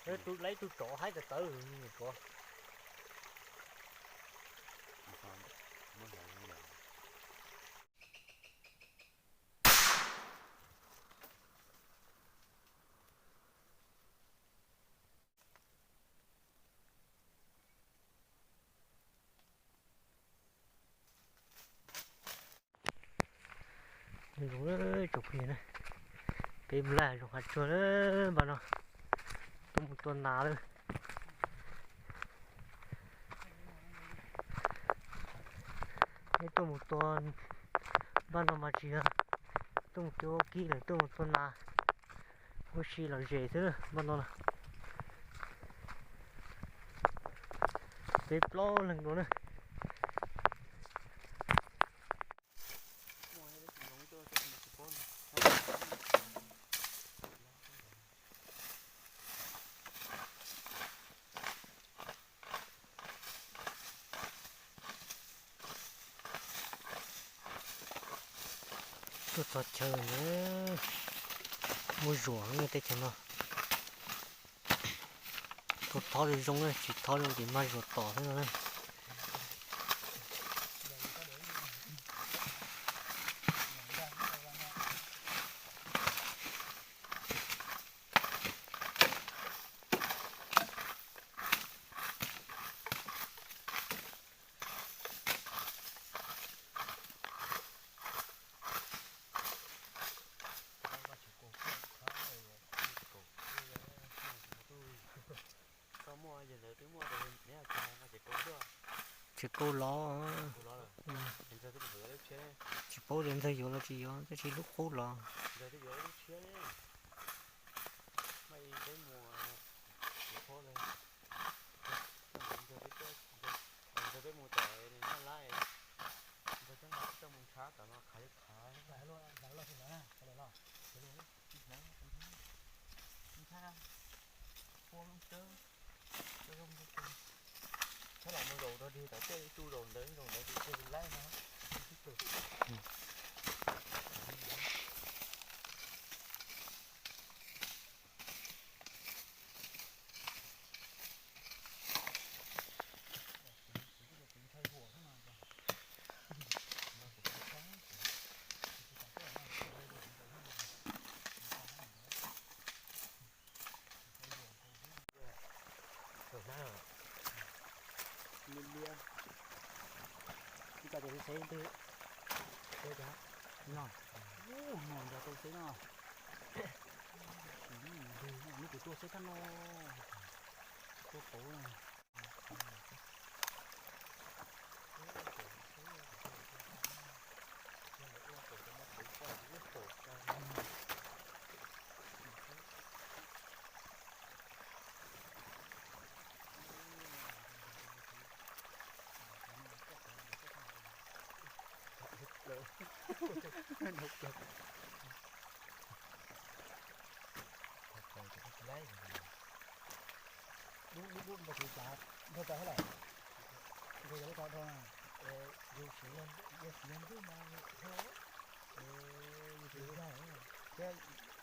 Lawv tus, lawv tus tsov haib tawv tawv, tsov. Zoo, tsoom phooj ywg na, peb mus laj zoov hav tsuag lawm npaj no, tuaj mus tua nas lawm. Peb tuaj mus tua, npaj no mas tsis yog tuaj mus tua kib lawm, tuaj mus tua nas, ua si lom zem xwb npaj no na. Peb plaub leeg dua na. Tuaj txog chaw na, muaj zuam tej chaw no. Tuaj thov zoo zoo, tsis thov zoo ces mag zuam tom xwb no na. Tsis kaus los, tsis paub tias ntxawg yuav los tsis yuav, tab sis lub qub los. Txhob los mus zaum rau dig tom tej ib tug zaum ntawd zaum ntawd ces laib no. Liab liab. Ib co tus xeb ntwg. Xeb cas no. Ub, no nrog tau xeb no. Ntwg no, lub kuv tuaj xeb thab no. Tuaj pauv no. Dub dub dub npog kuv plav dhau plaws hab lawm. Npog yog lub qhov dhau na. Yus siv yog, yog siv yog ntwg mas dhau. Yus siv yog, thiab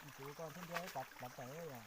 yus tus ko thiab ntiab plav plav tawm yom.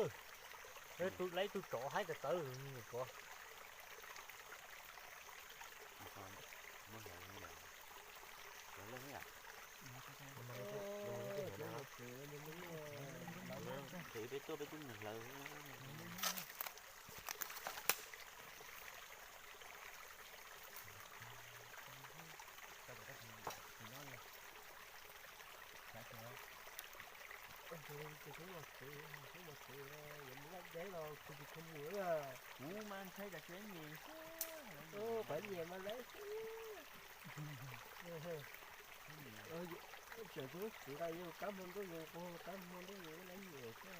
Tus, tus, lawv tus tsov haib tawv tawv nyuam qhuav. Peb tuaj peb twb mus hlawv. Tus twb muaj txiv, tus twb muaj txiv, yuav mus laj deb los kuv tsis tau mus lawm. Kuv mas ntshai tsam tsis nyiam xwb. Qhov nyiam mas lawv xwb. Tseem tus txiv nqa yus kab hmo ntuj yus, kuv kab hmo ntuj yus lawv nyiam xwb.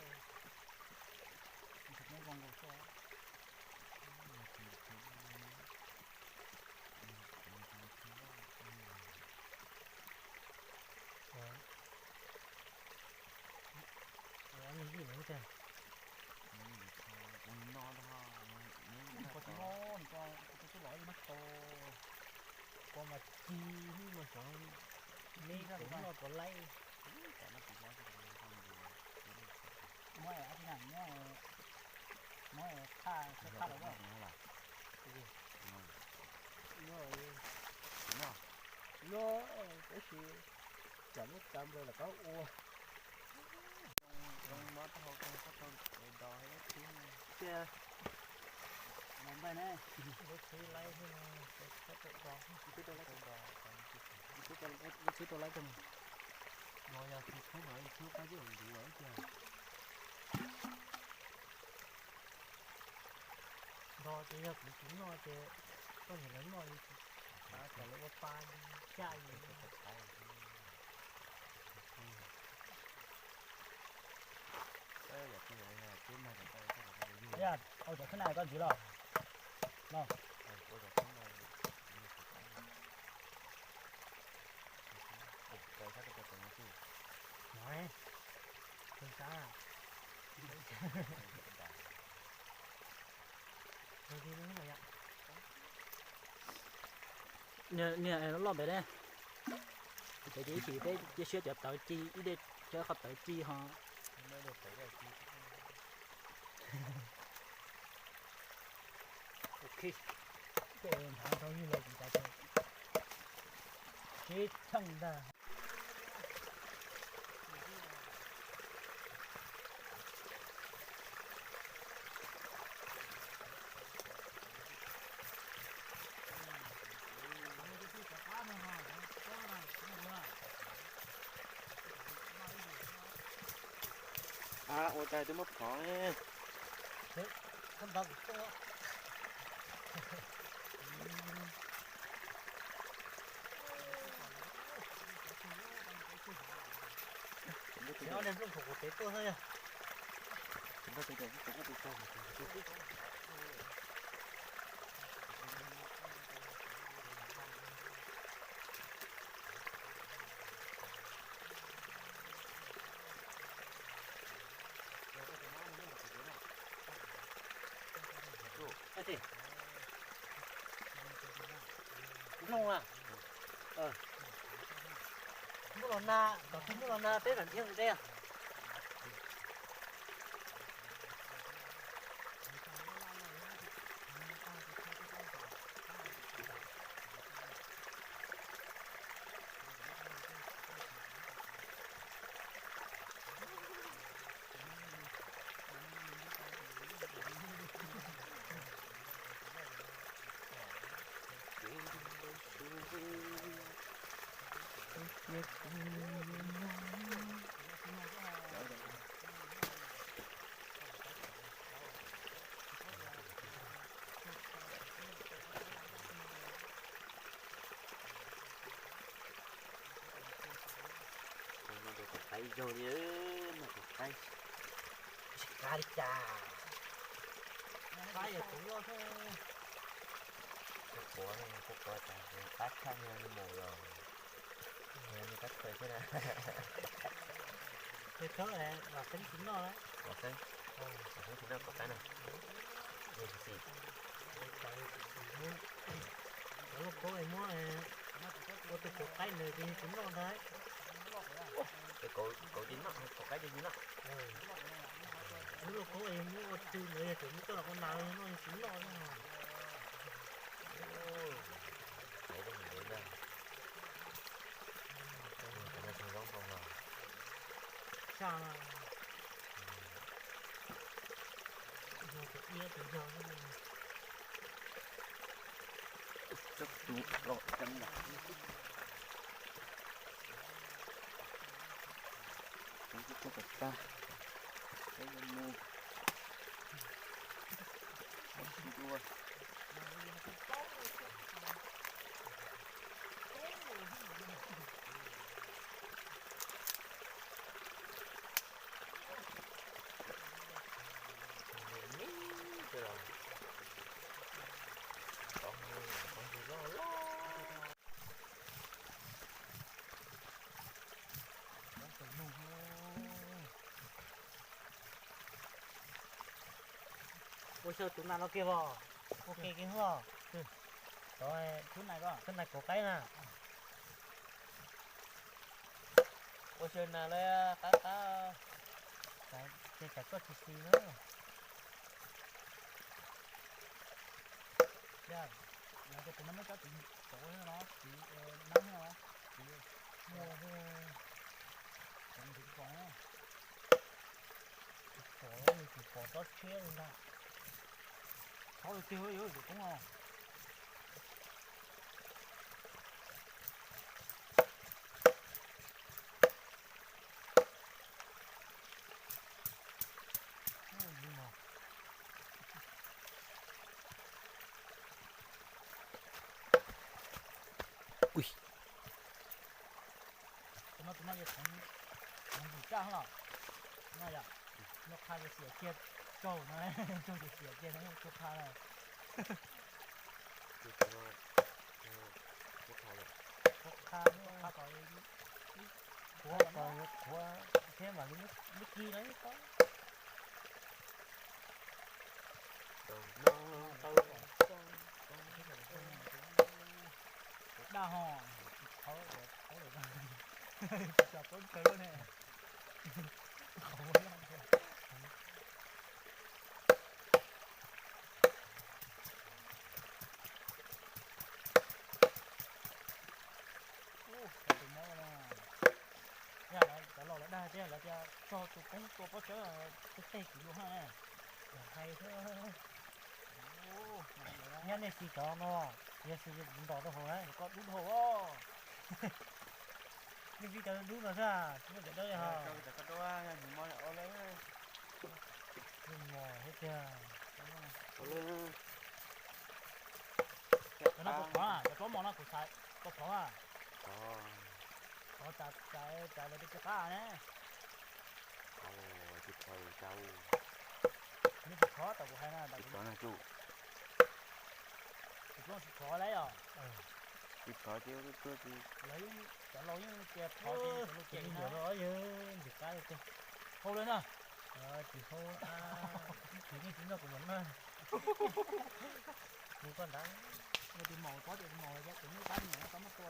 Ua li no, koj tsis los, koj twb los li mas tau, koj mas cig mas xyov neb kuv noj puas laib. Muab, muab thaj, thaj los. Noj, tab sis tsam muab tsa npawg lawm qab ua. Lub tsheb laib thiab no, lub tsheb tau laib tau. No yog tsheb no ib tsheb pab coj ntuv ib tiag. Nrog ces yog kuv tsis noj ces koj niam lawv noj li, kom lawv ua pa li caj li. Au cov khab na koj ntxiv los no. Niag loj pem ne, pem ces ib chim peb cia siab cov tawv ci ib daim, cov qhov tawv ci ho. Ok, tej nrhav nrau yug los kuv cav ces teb tsheej ntag. A, ua cas twb muab phov ne. Ob niag nplooj thaum kuv tev tuaj xwb yog. Nug na. Muab los na, kom twg muab los na peb mam nthiab ntej. Noj tus qaib zaug li, noj tus qaib tsis qab li cas. Qaib yog kuv loj thiab. Kuv quav, kuv quav tas qab tshaj li mus los. Nws qab tshaj xwb na. Ces thawb los xeeb tsis noj na. Los xeeb, los xeeb tsis noj tus qaib na. Yog tsis tsim. Cov loj paub es muab ua tus kuv qaib nws ces yog tsis noj ntag. Kauv ces noj, kuv qaib ces tsis noj. Lub loj paub es muab ua tw ntawd yog tseem muab coj los ua nas noj yog tsis noj na. Ais, tus no tsis zoo zoo los. Saj no. Yog tus iab tus yog xwb. Tsob tus los tseeb lawm. Tsob tus tag, tsob mus. Ua xyaw tus nas no kiag los, ua ke kiag os. Tov, tub nas kuv qaib na. Ua xyaw nas lawm qab qab. Ces tsam koj tsis xis na. Yog tias tus no muab cov txiv tov no, txiv nab no, txiv muag, txiv pom, txiv pom, txiv pom tsob tshiab li ntag. Thov tus twg yuav tus koob no. Tus no, tus no yog khoom yim tsaj los no yom. No qha ces xiam kiag, raug no, raug ces xiam kiag no, tsis qha lawm. Qha, qha kom qhuav, qhuav thiab mam li muab kis no ib pob. Daj ho, tsis qhov, qhov lawm, tsis tso pob tsawg ne. Tus mob no, yog lawv cov laus lawv dag tias lawv tias tso tus koob tua pob tsawb tej tej kuv dua haj. Hais thiab. Nyob nej xis cov no, yog xis ntos rau hauv na, koj dub dhau os. Nej vij cov dub no xwb, tsis muaj cov dawb li ho. Cov dub, cov dub, yog nws mos ua lawm. Mos thiab tiag. Ua lawm. Cov no puas khov na, cov plaub mos no kuv xav puas khov na. Khov, tsam, tsam lawv tsis qab ne. Tsis khov, tsis khov, tau kuv hais na, tsis khov na tsuj. Tus plaub tsis khov lawm os. Tsis khov ces lawv yeej, cov laus yeej tias khov ces cov laus cem na. Yog ntim qab tiag. Hau lawm na. Tsis hau, tsis nej tsis noj kuv mam noj. Kuv koj ntawd. Tus maum tod ces tus maum, tus neb tab nyuam no tau muab tua.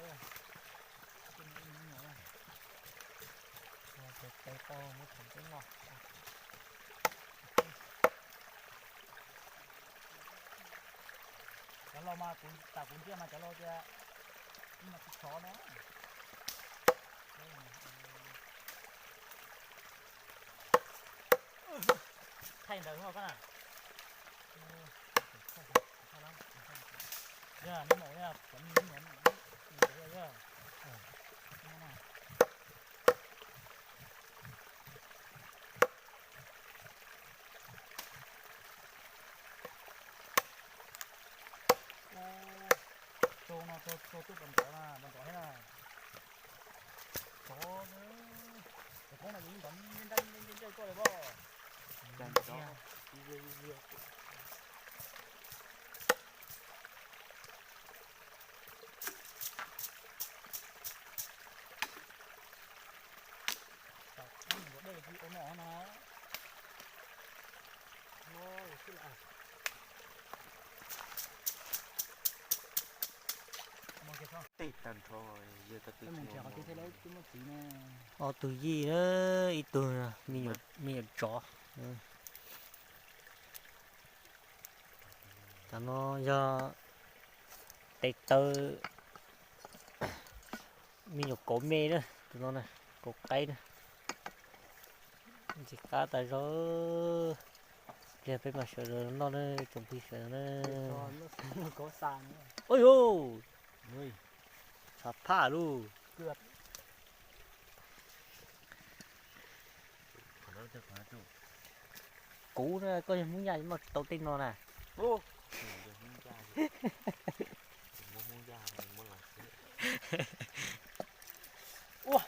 Tes tau muab thaum teb no. Cov laus mas kuv, tas kuv ntsia mas cov laus tias mas tsis chov no. Thaij ntawd ho koj na. Yog neb maum, cov me nyuam, rau no rau tuaj pos ntov na, pos ntov thiab na. Cov, cov koob no yus ntov ntsej ntsej ntsej koj li pob. Dej ua no no. Tej tag nrho yawg tau twb mus nrhiav qhov twg thiaj li twb muaj txiv ne. Ob tug yij na, ib tug me nyuam tsov. Cov no yog tes taw me nyuam kauv me na, tus no na, kauv qaib na. Ntxim qab tas zog. Pliag peb mam sawv los noj na, tsoom phooj ywg sawv daws na. Ua yuj, tshav phaj lauj. Kuv na, koj yog Hmoob Yaj noj tsis tau tej no na. Ua, ua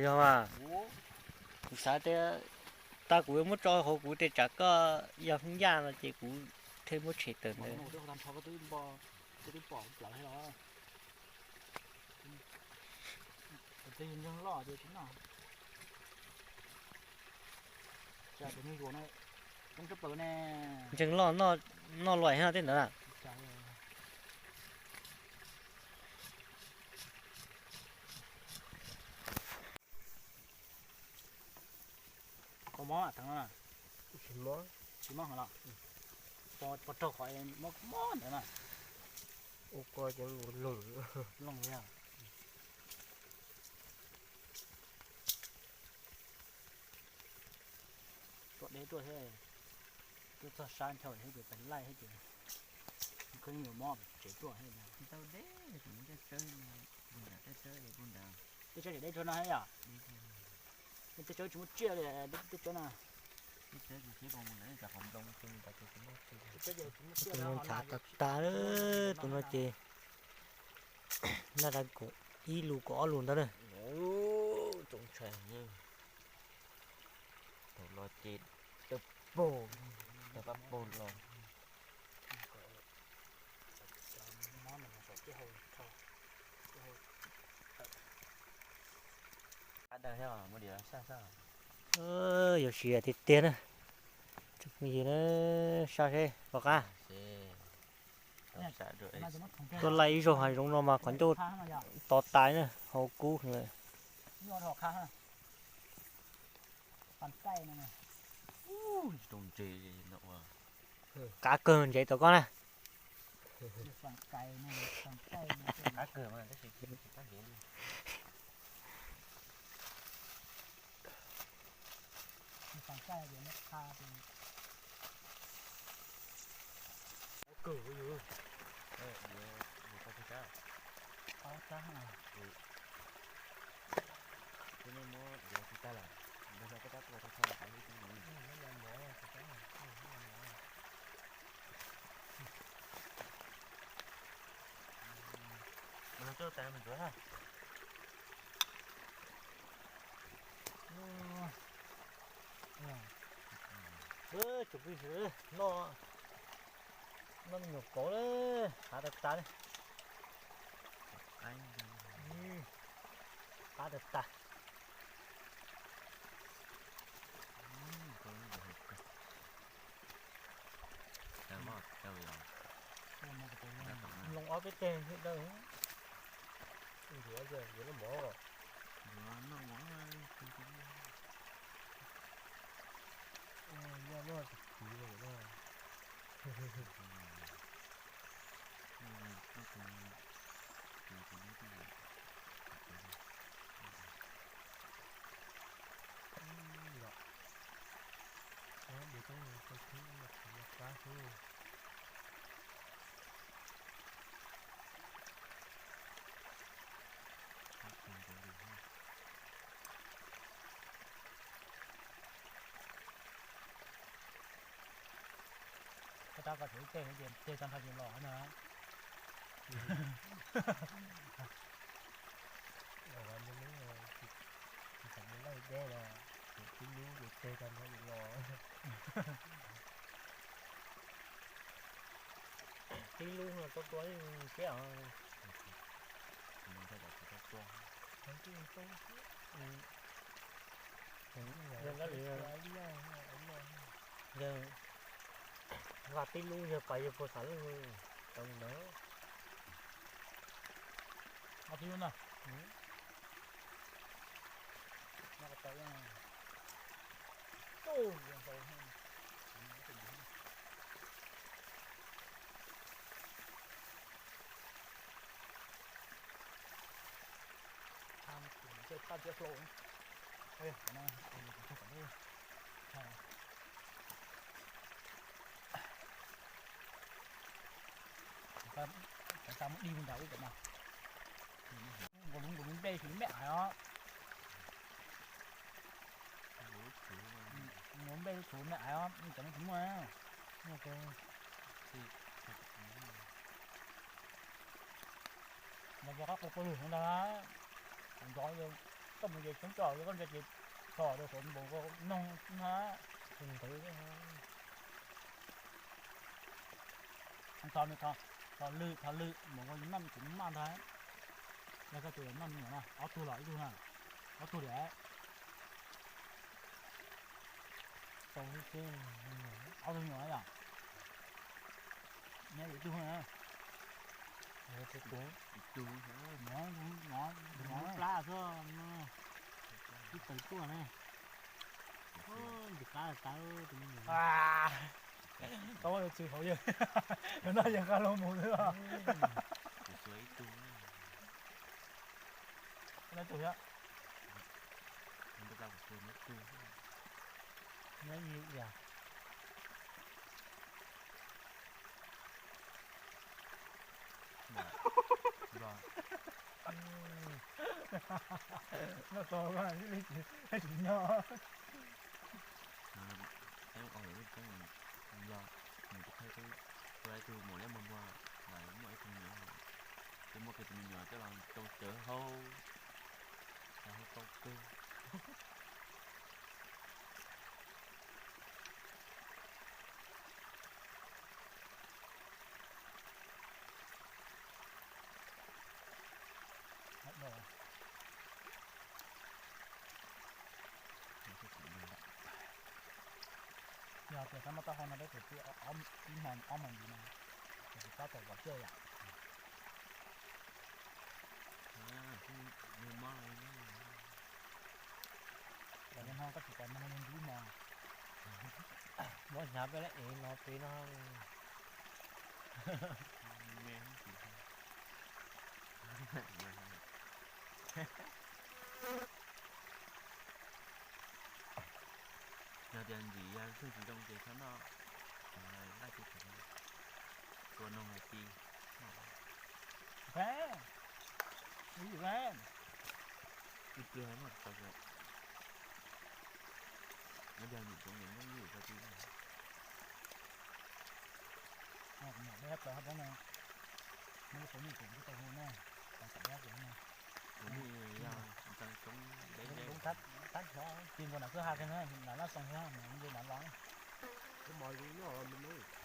yog mas, kuv xav tias tag kuv yuav muab tso hauv kuv tej tsam koj yog Hmoob Yaj no ces kuv thiaj muab tshem tawm ntawd. Ntseeg loj noj luaj heev tej ntawd na. Koj mob teev no na? Tsis mob. Tsis mob heev los? Pov raug qhov mob mob ntawd na. Ua ko ces loog. Loog li. Tuaj deb tuaj thiab, tuaj txog sab nrhau thiab ces pes laij thiab ces, koj yeej yuav mob tsev tuaj thiab. Tsis tau deb, tseem muaj tej tsawb, tej tsawb deb tsuag no thiab yom. Tej tsawb tsis muaj tsiaj li, tej tsawb no. Tus no nchav tas tas, tus no ces naj da ib lus kaum ob lus ntawd na. Thaum los ces tawg paug, tawg pab paug los. Yuav siav tiag tiag na. Tsoom phooj ywg na, sab seb pom qab. Tuaj laij ib zaug hav zoov no mas qhov ncauj to tas na, hau kub lawm. Qab kawg ntsev tom koj na. Tsoom phooj ywg, noj, noj me nyuam kauv lawm, qab tag tas li. Qab tag tas. Ob peb teg thiab dawb. Ncuav, ncuav loj mov. Ncuav noj mov. Nyob noj tus kiv no na. Los, nyob dua toob no tau khib no qab xwb. Koj tab koj tseem ib teg no ces teg tag nrho ces los na. Tsis tau mus laij deb los, tib lub ces teg tag nrho ces los. Tib lub no tua tua siab os. Yog vaj tib lub yawg pais yawg puag xav leej tau ntawd. Vaj tib lub na. Cov tau muab dig mus nram ub cov no. Nkaus lub, nkaus lub nplej tsis me ais os. Nkaus lub nplej lub txhuv me ais os, cov no tsis muaj. Muaj ko. Nrog cov qab qus pawg lwg ntag na. Kuv nrog koj mus ces tseeb tso, yog koj ntsia ces tso rau saum npaum ko noog na. Tso nws, tso lwm, tso lwm npaum ko noj tsis maj ntag. Yog koj tus noj me nyuam na, ob tug los ib tug na, ob tug diam. Tau thiab, ob tug nyuam yom. Nyob ib tug na. Ib tug no, no, no plab xwb, twb taws tuaj ne. Ntws qab tas tus me nyuam. Tau txwm hauv yawg, no yawg nqa los mus xwb os. Kuv xua ib tug. Ib tug thiab. Nyob ib yam. Noj tau ib li tsis nyob. Nplog, nws kuj qhia tus, tus ib tug mus liab npog npog, lawv muaj ib tug me nyuam, ces muaj kiag tus me nyuam coj los rau cawv haub, cov haub tau kawg. Yog tias xav muaj taub hau no peb tus txiv ib hmo ob hmo ntxiv no, tus txiv tab tom pom coj yam. Los yog no koj tsis pom no yog ntxiv hmo. Muab hnyav peb lab ev no pem no. Yog tias ntxim yog xyoo tsis zoo ces txhob noj, laj ces tua noog hais tias noj. Ib pliag noj tsis tau, nyob tias nim tsoom niam nyob ib yam tag ti. Kuv nyuam deb plaws hauv roob no, muaj ib qho nyuj tus twb tau hu na, tau tsam dab tus na. Kuv nyuj yog ntxeev roob deb deb. Tab hnov ti nkaus nram kwj ha kiag na, nram Laj Xoo thiab nram Nce nram los. Kuv mos zoo nyob me nub.